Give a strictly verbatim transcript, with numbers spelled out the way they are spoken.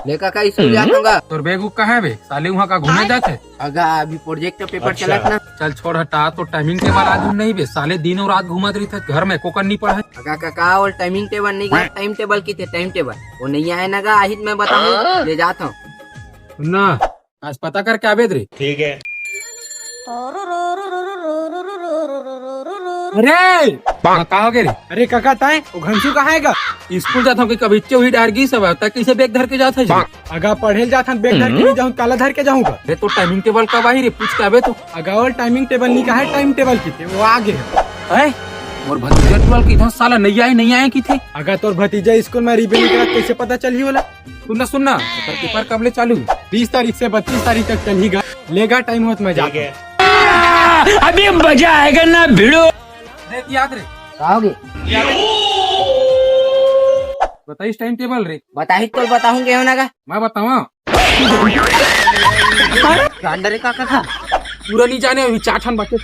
ले काका, स्कूल जात हूँ गा। तोर बैग उग कहाँ हे बे? साले वहाँ का घूमे जात हे? अगा, अभी प्रोजेक्ट का पेपर अच्छा। चलत ना। चल छोड़ हटा, तो टाइमिंग टेबल आज नहीं बे, साले दिन और रात घूमत रहिथे घर में, कोकन नहीं पढ़े। अगा काका, वो टाइमिंग टेबल नहीं गा, टाइम टेबल किथे, टाइम टेबल। वो नहीं आए ना गा, आहित मैं बताऊँ, ले जात हूँ। ना, आज पता करके आबे रे। ठीक है। अरे, का हो गे रे? अरे काका, ताय वो घनसू कहाँ हे गा? स्कूल जात हूँ कि कभी इच्चे हुई डार गई सब, तक कैसे बैग धर के जात हे जी? अगा पढ़े ल जात हन, बैग धर के नहीं जाऊँ, काला धर के जाऊँ गा? अरे तो टाइमिंग टेबल कब आही रे, पूछ के आबे तो। अगा वो टाइमिंग टेबल नहीं कहा है, टाइम टेबल किथे, वो आ गे हे। हैं? मोर भतीजा टुअल किथे, साला नहीं आए, नहीं आए किथे। अगा तोर भतीजा स्कूल में रिबन निकला, कैसे पता चलही ओला? सुन ना, सुन ना, ओकर पेपर कब ले चालू? बीस तारीख से बत्तीस तारीख तक चलही गा। ले गा, टाइम होत मैं जात हूँ। अभी मजा आएगा ना भिड़ो। देख याद रे। का हो गे? बताइस टाइम टेबल रे। बताही तो बताहूँ गे हो ना गा। मैं बतावा। गांडा रे काका का। पूरा नहीं जाने, अभी चार ठन बाकी।